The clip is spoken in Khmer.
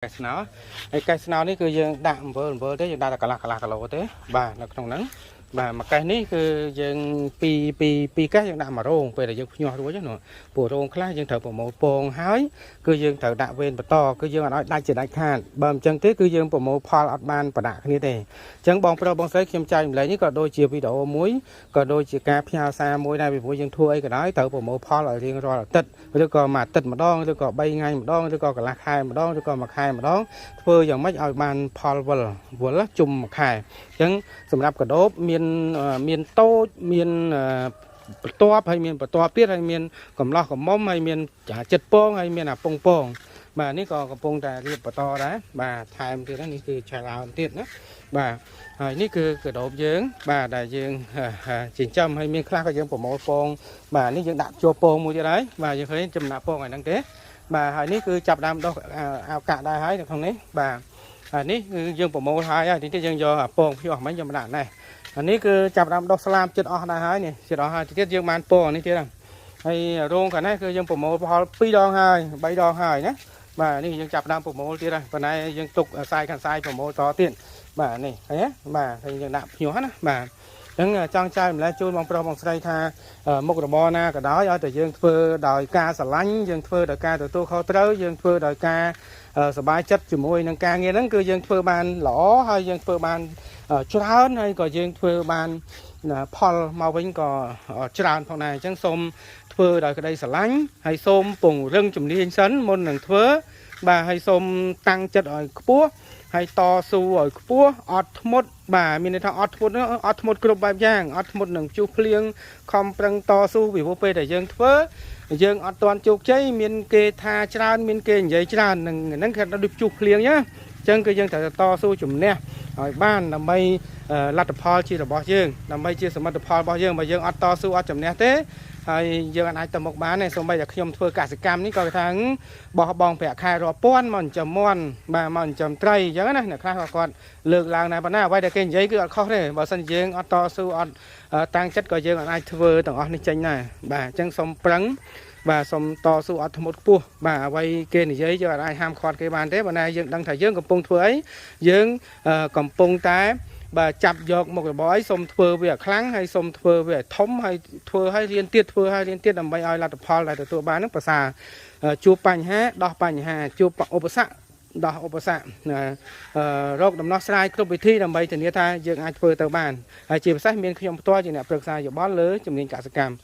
កេះស្នោហើយកេះស្នោនេះគឺយើងដាក់អំបិលអំបិលទេយើងដាក់តែកន្លះកន្លះគីឡូទេបាទនៅក្នុងហ្នឹងបាទមួយកេះនេះគឺយើងពីពីពីរកេះយើងដាក់មួយរោងពេលដែលយើងភ្ញាស់រួចហ្នឹងព្រោះរោងខ្លះយើងត្រូវប្រមូលពងហើយគឺយើងត្រូវដាក់វេនបន្តគឺយើងអត់ឲ្យដាច់ជាដាច់ខាតបើមិនចឹងទេគឺយើងប្រមូលផលអត់បានប្រដាក់គ្នាទេអញ្ចឹងបងប្រុសបងស្រីខ្ញុំចែកម្លែកនេះក៏ដូចជាវីដេអូមួយក៏ដូចជាការផ្ញើសារមួយដែរពីព្រោះយើងធ្វើអីក៏ដោយត្រូវប្រមូលផលឲ្យរៀងរាល់អាទិត្យឬក៏មួយអាទិត្យម្ដងឬក៏3ថ្ងៃម្ដងឬក៏កន្លះខែម្ដងឬក៏មួយខែម្ដងធ្វើយ៉ាងម៉េចឲ្យបានផលវិលវិលជុំមួយខែអញ្ចឹងសម្រាប់កដូបមានមានតូចមានបន្ទាប់ហើយមានបន្ទាប់ទៀតហើយមានកំឡោះកំមុំហើយមានចិត្តពងហើយមានអាពងពងបាទនេះក៏កំពុងតែរៀបបន្តដែរបាទថែមទៀតនេះគឺឆែឡោមទៀតណាបាទហើយនេះគឺកដូបយើងបាទដែលយើងចិញ្ចឹមហើយមានខ្លះក៏យើងប្រមូលពងបាទនេះយើងដាក់ជួពងមួយទៀតហើយបាទយើងឃើញចំណាក់ពងឲ្យហ្នឹងទេបាទហើយនេះគឺចាប់ដើមដុះអោកាក់ដែរហើយនៅក្នុងនេះបាទហើយនេះគឺយើងប្រមូលហើយហើយទីទៀតយើងយកអាពងភ្ញាស់មិញយើងមកដាក់នេះអានេះគឺចាប់ដើមដុះស្លាមចិត្តអស់ដែរហើយនេះចិត្តអស់ហើយទីទៀតយើងបានពងនេះទៀតហើយរោងកាលនេះគឺយើងប្រមូលផល2ដងហើយ3ដងហើយណាបាទនេះយើងចាប់ដើមប្រមូលទៀតហើយប៉ុន្តែយើងទុកខ្សែខាងខ្សែប្រមូលតទៀតបាទនេះឃើញទេបាទហើយយើងដាក់ភ្ញាស់ណាបាទអញ្ចឹងចង់ចែកម្លែកជូនបងប្រុសបងស្រីថាមុខរបរណាក៏ដោយឲ្យតែយើងធ្វើដោយការស្រឡាញ់យើងធ្វើដោយការទទួលខុសត្រូវយើងធ្វើដោយការសប្បាយចិត្តជាមួយនឹងការងារហ្នឹងគឺយើងធ្វើបានល្អហើយយើងធ្វើបានច្រើនហើយក៏យើងធ្វើបានផលមកវិញក៏ច្រើនផងដែរអញ្ចឹងសូមធ្វើដោយក្តីស្រឡាញ់ហើយសូមពង្រឹងជំនាញសិនមុននឹងធ្វើបាទហើយសូមតាំងចិត្តឲ្យខ្ពស់ហើយតស៊ូឲ្យខ្ពស់អត់ធ្មត់បាទមានន័យថាអត់ធ្មត់អត់ធ្មត់គ្រប់បែបយ៉ាងអត់ធ្មត់នឹងជួសភ្លៀងខំប្រឹងតស៊ូពីព្រោះពេលដែលយើងធ្វើយើងអត់ទាន់ជោគជ័យមានគេថាច្រើនមានគេនិយាយច្រើននឹងហ្នឹងគេដូចជួសភ្លៀងណាអញ្ចឹងគឺយើងត្រូវតែតស៊ូជំនះឲ្យបានដើម្បីលទ្ធផលជារបស់យើងដើម្បីជាសមិទ្ធផលរបស់យើងបើយើងអត់តស៊ូអត់ជំនះទេហើយយើងអាចទៅមុខបានទេសូម្បីតែខ្ញុំធ្វើកសិកម្មនេះក៏គេថាបោះបង់ប្រាក់ខែរាប់ពាន់មកចិញ្ចឹមមាន់បាទមកចិញ្ចឹមត្រីអញ្ចឹងណាអ្នកខ្លះក៏គាត់លើកឡើងដែរប៉ុន្តែអ្វីដែលគេនិយាយគឺអត់ខុសទេបើសិនជាយើងអត់តស៊ូអត់តាំងចិត្តក៏យើងអាចធ្វើទាំងអស់នេះចេញដែរបាទអញ្ចឹងសូមប្រឹងបាទសូមតស៊ូអត់ធ្មត់ខ្ពស់បាទអ្វីគេនិយាយយើងអាចហាមឃាត់គេបានទេប៉ុន្តែយើងដឹងថាយើងកំពុងធ្វើអីយើងកំពុងតែបាទចាប់យកមុខរបរអីសូមធ្វើវាឲ្យខ្លាំងហើយសូមធ្វើវាឲ្យធំហើយធ្វើឲ្យរៀនទៀតធ្វើឲ្យរៀនទៀតដើម្បីឲ្យលទ្ធផលដែលទទួលបានហ្នឹងប្រសើរជួបបញ្ហាដោះបញ្ហាជួបឧបសគ្គដោះឧបសគ្គរកដំណោះស្រាយគ្រប់វិធីដើម្បីធានាថាយើងអាចធ្វើទៅបានហើយជាពិសេសមានខ្ញុំផ្ទាល់ជាអ្នកប្រឹក្សាយោបល់លើជំនាញកសិកម្ម។